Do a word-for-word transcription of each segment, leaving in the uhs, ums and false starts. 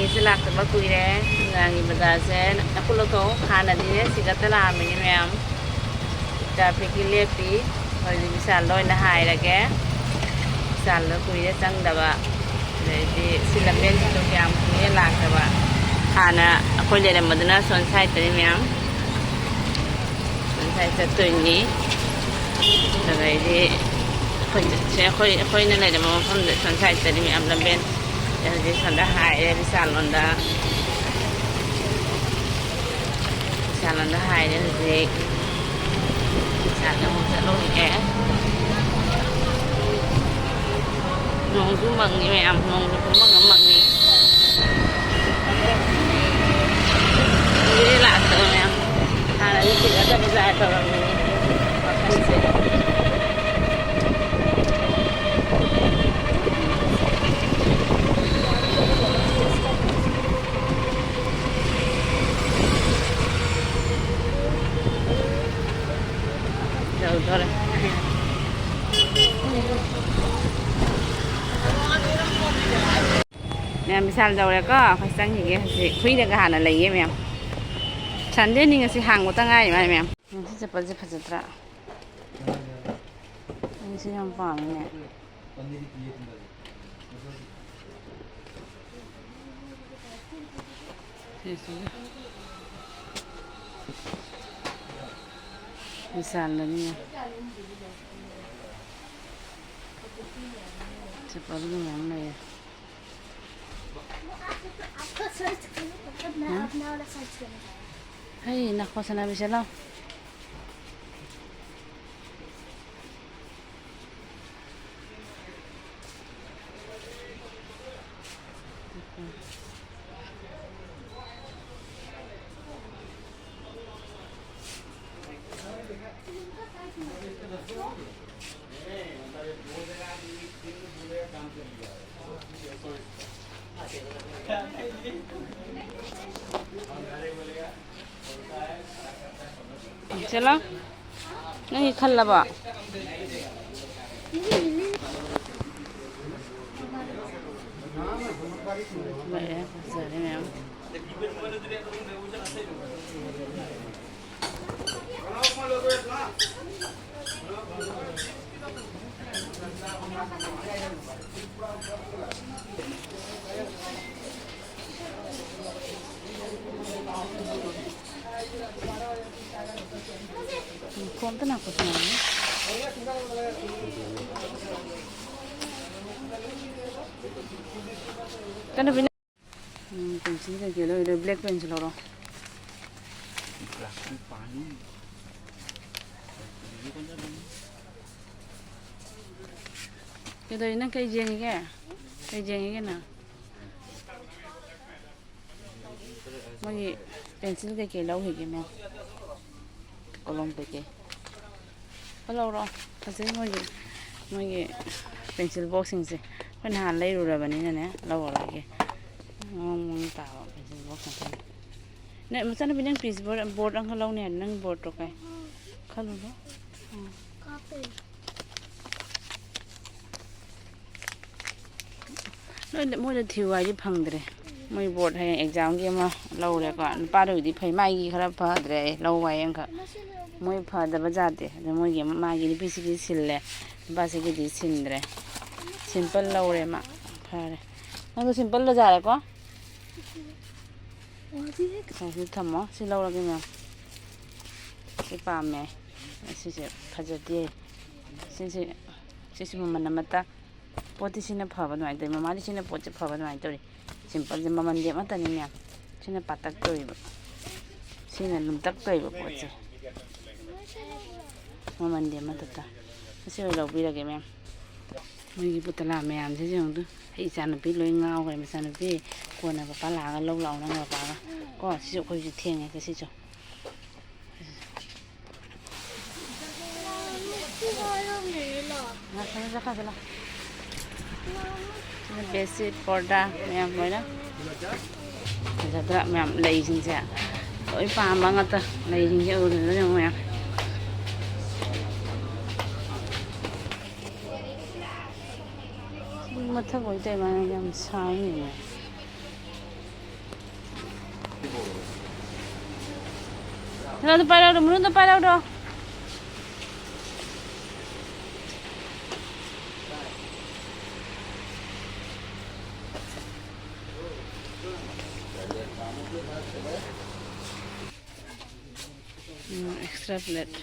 ꯑꯩꯁꯦ ꯂꯥꯛꯇꯕ ꯀꯨꯏꯔꯦ꯫ ꯅꯨꯡꯗꯥꯡꯒꯤ ꯕꯖꯥꯔꯁꯦ ꯅꯛꯀꯨ ꯂꯧꯊꯣꯛ ꯍꯥꯟꯅꯗꯤꯅꯦ ꯁꯤꯗꯇ ꯂꯥꯛꯑꯝꯃꯤꯅꯦ ꯃꯌꯥꯝ꯫ ꯇ꯭ꯔꯥꯐꯤꯛꯀꯤ ꯂꯦꯞꯄꯤ꯫ ꯍꯧꯖꯤꯛ ꯕꯤꯁꯥꯜꯗ ꯑꯣꯏꯅ ꯍꯥꯏꯔꯒꯦ꯫ ꯕꯤꯁꯥꯜꯗ ꯀꯨꯏꯔꯦ ꯆꯪꯗꯕ꯫ ꯑꯗꯩꯗꯤ ꯁꯤ ꯂꯝꯕꯦꯟꯁꯤꯁꯨ ꯀꯌꯥꯝ ꯀꯨꯏꯔꯦ ꯂꯥꯛꯇꯕ꯫ ꯍꯥꯟꯅ ꯑꯩꯈꯣꯏ ꯂꯩꯔꯝꯕꯗꯨꯅ ꯁꯣꯝ ꯁꯥꯏꯠꯇꯅꯤ ꯃꯌꯥꯝ꯫ ꯁꯣꯝ ꯁꯥꯏꯠ ꯆꯠꯇꯣꯏꯅꯤ꯫ ꯑꯗꯩꯗꯤ ꯑꯩꯈꯣꯏ ꯆꯠꯁꯦ꯫ ꯑꯩꯈꯣꯏ, ꯑꯩꯈꯣꯏꯅ ꯂꯩꯔꯝꯕ ꯃꯐꯝꯗ ꯁꯣꯝ ꯁꯥꯏꯠꯇꯅꯤ ꯃꯌꯥꯝ ꯂꯝꯕꯦꯟ꯫ ꯑꯗꯩ ꯍꯧꯖꯤꯛ ꯁꯣꯝꯗ ꯍꯥꯏꯔꯦ ꯕꯤꯁꯥꯜꯂꯣꯝꯗ꯫ ꯕꯤꯁꯥꯜꯂꯣꯝꯗ ꯍꯥꯏꯔꯦ ꯍꯧꯖꯤꯛ꯫ ꯕꯤꯁꯥꯜꯗ ꯑꯃꯨꯛ ꯆꯠꯂꯨꯔꯒꯦ꯫ ꯅꯣꯡꯁꯨ ꯃꯪꯉꯤ ꯃꯌꯥꯝ, ꯅꯣꯡꯁꯨ ꯄꯨꯡꯃꯪ ꯑꯃ ꯃꯪꯉꯤ꯫ ꯀꯨꯏꯔꯦ ꯂꯥꯛꯇꯕ ꯃꯌꯥꯝ꯫ ꯍꯥꯟꯅꯗꯤ ꯁꯤꯗ ꯕꯖꯥꯔ ꯇꯧꯔꯝꯃꯤꯅꯤ꯫ ꯋꯥꯈꯜꯁꯦ꯫ ꯌꯧꯗꯣꯔꯦ꯫ ꯃꯌꯥꯝ, ꯕꯤꯁꯥꯜ ꯌꯧꯔꯦꯀꯣ꯫ ꯑꯩꯈꯣꯏ ꯆꯪꯈꯤꯒꯦ ꯍꯧꯖꯤꯛ꯫ ꯍꯨꯏꯗꯒ ꯍꯥꯟꯅ ꯂꯩꯌꯦ ꯃꯌꯥꯝ꯫ ꯁꯟꯗꯦꯅꯤ ꯉꯁꯤ, ꯍꯥꯡꯕꯇ ꯉꯥꯏꯔꯤ ꯃꯥꯜꯂꯦ ꯃꯌꯥꯝ꯫ ꯁꯤ ꯆꯄꯜꯁꯦ ꯐꯖꯗ꯭ꯔꯥ? ꯑꯩ ꯁꯤ ꯌꯥꯝ ꯄꯥꯝꯃꯤꯅꯦ꯫ ꯁꯤꯁꯤꯒ ꯕꯤꯁꯥꯜꯗꯅꯤ꯫ ꯆꯄꯜꯒ ꯃꯌꯥꯝ ꯂꯩꯌꯦ꯫ ꯍꯩ, ꯅꯥꯈꯣ ꯁꯥꯟꯅꯕꯤ ꯆꯠꯂꯣ꯫ ꯆꯠꯂꯣ꯫ ꯅꯪꯒꯤ ꯈꯜꯂꯕꯣ? ꯂꯥꯛꯑꯦ, ꯐꯖꯔꯦ ꯃꯌꯥꯝ꯫ ꯎꯝ, ꯈꯣꯡ ꯑꯝꯇ ꯅꯥꯈꯣ, ꯁꯨꯃꯥꯏꯅ꯫ ꯀꯩꯅꯣ, ꯕꯤꯅꯦ-, ꯎꯝ, pencil ꯀꯩꯀꯩ ꯂꯣꯏ ꯂꯣꯏ, black pencil ꯂꯧꯔꯣ꯫ ꯀꯩꯗꯧꯔꯤ? ꯅꯪ ꯀꯩ ꯌꯦꯡꯉꯤꯒꯦ? ꯀꯩ ꯌꯦꯡꯉꯤꯒꯦ ꯅꯪ? ꯃꯣꯏꯒꯤ pencil ꯀꯩꯀꯩ ꯂꯧꯈꯤꯒꯦ ꯃꯦꯝ? ꯀꯣꯂꯣꯝ ꯀꯩꯀꯩ? ꯂꯧꯔꯣ꯫ ꯐꯖꯩ ꯃꯣꯏꯒꯤ, ꯃꯣꯏꯒꯤ pencil boxꯁꯤꯡꯁꯦ꯫ ꯑꯩꯈꯣꯏ ꯅꯍꯥꯟ ꯂꯩꯔꯨꯔꯕꯅꯤꯅꯅꯦ, ꯂꯧꯔꯔꯣꯏꯒꯦ꯫ ꯃꯑꯣꯡ ꯃꯑꯣꯡ ꯇꯥꯕ pencil box ꯉꯥꯛꯇꯅꯤ꯫ ꯅꯪ, ꯃꯆꯥꯅꯨꯄꯤ, ꯅꯪ pencil board, board ꯑꯃꯈꯛ ꯂꯧꯅꯤ ꯍꯥꯏꯗꯤ ꯅꯪ boardꯇꯣ ꯀꯥꯏ? ꯈꯜꯂꯨꯅꯨ꯫ ꯎꯝ꯫ ꯅꯣꯏꯗ, ꯃꯣꯏꯗ ꯊꯤꯌꯨ ꯍꯥꯏꯗꯤ ꯐꯪꯗ꯭ꯔꯦ꯫ ꯃꯣꯏ board ꯍꯌꯦꯡ examꯒꯤ ꯑꯃ ꯂꯧꯔꯦꯀꯣ꯫ ꯅꯨꯄꯥꯗꯨꯒꯤꯗꯤ ꯐꯩ, ꯃꯥꯒꯤ ꯈꯔ ꯐꯗ꯭ꯔꯦ, ꯑꯩ ꯂꯧꯕ ꯍꯌꯦꯡꯈꯛ꯫ ꯃꯣꯏ ꯐꯗꯕ ꯖꯥꯠꯇꯤ꯫ ꯑꯗꯣ ꯃꯣꯏꯒꯤ ꯑꯃ, ꯃꯥꯒꯤ ꯅꯨꯄꯤꯁꯤꯒꯤꯗꯤ ꯁꯤꯜꯂꯦ, ꯅꯨꯄꯥꯁꯤꯒꯤꯗꯤ ꯁꯤꯟꯗ꯭ꯔꯦ꯫ Simple ꯂꯧꯔꯦ ꯃꯥ꯫ ꯐꯔꯦ꯫ ꯅꯪꯗꯣ simpleꯗ ꯌꯥꯔꯦꯀꯣ? ꯁꯤ ꯊꯝꯃꯣ꯫ ꯁꯤ ꯂꯧꯔꯒꯦ ꯃꯦꯝ꯫ ꯁꯤ ꯄꯥꯝꯃꯦ꯫ ꯁꯤꯁꯦ ꯐꯖꯗꯦ꯫ ꯁꯤꯁꯦ, ꯁꯤꯁꯨ ꯃꯃꯜ ꯑꯃꯇ꯫ ꯄꯣꯠꯇꯤ ꯁꯤꯅ ꯐꯕ ꯑꯗꯨꯃꯥꯏꯅ ꯇꯧꯋꯤ꯫ ꯃꯃꯥꯗꯤ ꯁꯤꯅ ꯄꯣꯠꯁꯦ ꯐꯕ ꯑꯗꯨꯃꯥꯏꯅ ꯇꯧꯔꯤ꯫ Simpleꯁꯦ ꯃꯃꯜꯗꯤ ꯑꯃꯠꯇꯅꯤ ꯃꯦꯝ꯫ ꯁꯤꯅ ꯄꯥꯇꯛ ꯇꯧꯔꯤꯕ꯫ ꯁꯤꯅ ꯂꯨꯝꯇꯛ ꯇꯧꯔꯤꯕ ꯄꯣꯠꯁꯦ꯫ ꯃꯃꯜꯗꯤ ꯑꯃꯠꯇ ꯇꯥ-, ꯑꯁꯤ ꯑꯣꯏꯅ ꯂꯧꯕꯤꯔꯒꯦ ꯃꯦꯝ꯫ ꯃꯣꯏꯒꯤ ꯄꯨꯇꯂꯥ ꯃꯌꯥꯝꯁꯦ ꯌꯦꯡꯉꯨꯗꯨ꯫ ꯑꯩ ꯏꯆꯥꯅꯨꯄꯤ ꯂꯣꯏ ꯉꯥꯎꯈ꯭ꯔꯦ꯫ ꯃꯆꯥꯅꯨꯄꯤ, ꯀꯣꯟꯅ ꯄꯄꯥ ꯂꯥꯛꯑꯒ ꯂꯧ ꯂꯥꯛꯑꯣ ꯅꯪ ꯄꯄꯥꯒ꯫ ꯀꯣ, ꯁꯤꯁꯨ ꯑꯩꯈꯣꯏꯁꯨ ꯊꯦꯡꯉꯦ ꯉꯁꯤꯁꯨ꯫ ꯉꯥꯛꯇꯪ ꯆꯠꯈ꯭ꯔꯁꯤ ꯂꯥꯎ꯫ ꯁꯤꯅ bedsheet, ꯄꯣꯔꯗꯥ ꯃꯌꯥꯝ ꯂꯣꯏꯅ ꯐꯖꯗ꯭ꯔꯥ? ꯃꯌꯥꯝ ꯂꯩꯁꯤꯡꯁꯦ ꯂꯣꯏ ꯄꯥꯝꯕ ꯉꯥꯛꯇ꯫ ꯂꯩꯁꯤꯡꯁꯦ ꯎꯔꯨꯕꯗ ꯌꯦꯡꯉꯨ ꯃꯌꯥꯝ꯫ ꯃꯊꯛ ꯑꯣꯏꯇꯧ ꯃꯥꯜꯂꯦ, ꯌꯥꯝ ꯁꯥꯏꯅꯦ꯫ ꯍꯦꯔꯥꯗꯣ ꯄꯥꯏꯔꯛꯎꯔꯣ, ꯃꯔꯨꯗꯣ ꯄꯥꯏꯔꯛꯎꯔꯣ꯫ ꯎꯝ, extra plate꯫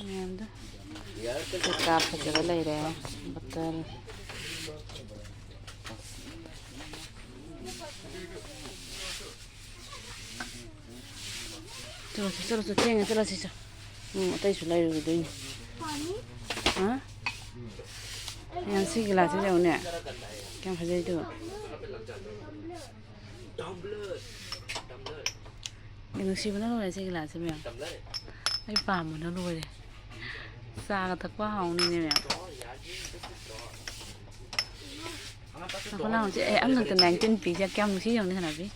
ꯃꯌꯥꯝꯗꯣ ꯀꯩꯀꯥ ꯐꯖꯕ ꯂꯩꯔꯦ꯫ ꯕꯣꯇꯜ꯫ ꯆꯠꯂꯣ, ꯆꯠꯂꯣ, ꯆꯠꯂꯣ, ꯊꯦꯡꯉꯦ, ꯆꯠꯂꯁꯤ, ꯆꯣ꯫ ꯎꯝ, ꯑꯇꯩꯁꯨ ꯂꯩꯔꯨꯈꯤꯗꯣꯏꯅꯤ꯫ ꯍꯥ? ꯌꯥꯝ ꯁꯤ ꯒꯤꯂꯥꯁꯁꯤ ꯌꯦꯡꯉꯨꯅꯦ꯫ ꯀꯌꯥꯝ ꯐꯖꯩꯗꯨ꯫ ꯑꯦ, ꯅꯨꯡꯁꯤꯕꯅ ꯂꯣꯏꯔꯦ ꯁꯤ ꯒꯤꯂꯥꯁꯁꯦ ꯃꯌꯥꯝ꯫ ꯑꯩ ꯄꯥꯝꯕꯅ ꯂꯣꯏꯔꯦ꯫ ꯆꯥꯒ ꯊꯛꯄ ꯍꯥꯎꯅꯤꯅꯦ ꯃꯌꯥꯝ꯫ ꯉꯥꯏꯈꯣ, ꯂꯥꯎꯁꯦ꯫ ꯑꯦ, ꯑꯃꯈꯛꯇ nineteen ꯄꯤꯁꯦ ꯀꯌꯥꯝ ꯅꯨꯡꯁꯤ ꯌꯦꯡꯉꯨꯅꯦ ꯁꯅꯥꯕꯤ꯫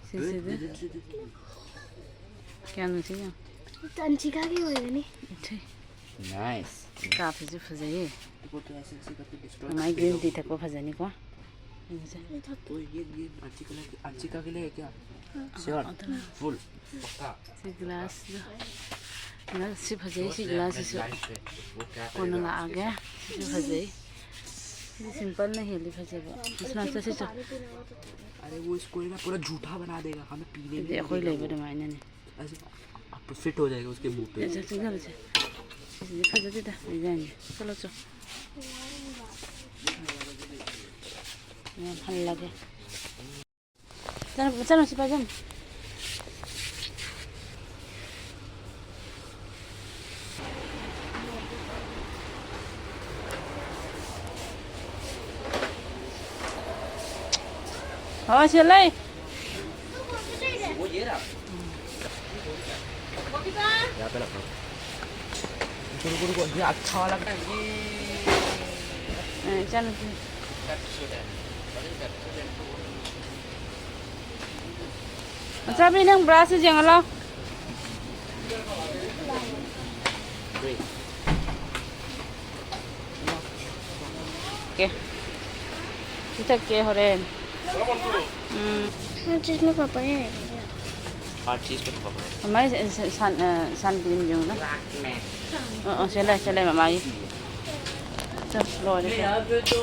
ꯁꯤꯁꯤꯗꯤ꯫ ꯀꯌꯥꯝ ꯅꯨꯡꯁꯤ ꯌꯦꯡꯉꯨ꯫ ꯑꯟꯁꯤꯀꯥꯒꯤ ꯑꯣꯏꯒꯅꯤ꯫ ꯏꯊꯩ꯫ Nice꯫ ꯀꯥꯞꯁꯤꯁꯨ ꯐꯖꯩꯌꯦ꯫ ꯃꯥꯏ green tea ꯊꯛꯄ ꯐꯖꯅꯤꯀꯣ꯫ ꯌꯦꯡꯉꯨꯁꯦ꯫ ꯑꯣ, ꯌꯦ, ꯌꯦ, ꯑꯟꯁꯤꯀꯥ ꯂꯩ, ꯑꯟꯁꯤꯀꯥꯒꯤ ꯂꯩ ꯀꯌꯥ? Sure꯫ ꯑꯗꯨꯅ꯫ Full꯫ ꯁꯤ ꯒꯤꯂꯥꯁꯇꯣ꯫ ꯒꯤꯂꯥꯁ ꯁꯤ ꯐꯖꯩ, ꯁꯤ ꯒꯤꯂꯥꯁꯁꯤꯁꯨ ꯀꯣꯟꯅ ꯂꯥꯛꯑꯒꯦ꯫ ꯁꯤꯁꯨ ꯐꯖꯩ꯫ ꯁꯤꯗꯤ simpleꯅ ꯍꯦꯜꯂꯤ ꯐꯖꯕ꯫ ꯑꯁ, ꯅꯪ ꯆꯠꯁꯤ ꯆꯠ꯫ अरे वो इसको है ना पूरा झूठा बना देगा, हमें पीने भी नहीं देगा वो। ꯑꯗꯨꯗꯤ ꯑꯩꯈꯣꯏ ꯂꯩꯕ ꯑꯗꯨꯃꯥꯏꯅꯅꯦ꯫ ऐसे आप फिट हो जाएगा उसके मुंह पे। ꯆꯠꯁꯤ, ꯆꯠꯂꯁꯤ꯫ ꯁꯤꯁꯤꯗꯤ ꯐꯖꯗꯦꯗ, designꯁꯦ꯫ ꯆꯠꯂꯣ, ꯆꯣ꯫ ꯌꯥꯝ ꯍꯜꯂꯒꯦ꯫ ꯆꯠꯂꯣ, ꯆꯠꯂꯣ, ꯁꯤ ꯄꯥꯏꯖꯟ꯫ ꯍꯣꯏ, ꯁꯤ ꯂꯩ꯫ वो ये रहा। यहाँ पे रखो। रुको, रुको, रुको, ये अच्छा वाला। ꯑꯦ, ꯏꯆꯥꯅꯨꯄꯤ꯫ ꯃꯆꯥꯕꯤ, ꯅꯪ brush ꯌꯦꯡꯍꯜꯂꯣ꯫ ꯀꯦ꯫ ꯄꯤꯊꯛꯀꯦ ꯍꯣꯔꯦꯟ꯫ ꯎꯝ꯫ ꯆꯤꯁꯅ ꯄꯥꯄꯥ ꯌꯥꯏ꯫ ꯃꯃꯥꯏ ꯁ-, ꯁ-, ꯁꯟ-, ꯑ, ꯁꯟ ꯀ꯭ꯔꯤꯝ ꯌꯦꯡꯉꯨꯅ꯫ ꯑ, ꯑ, ꯁꯦ ꯂꯩ, ꯁꯦ ꯂꯩ ꯃꯃꯥꯒꯤ꯫ ꯆꯣ, ꯂꯣꯏꯔꯦ꯫ ꯆꯣ, ꯆꯣ, ꯆꯣ꯫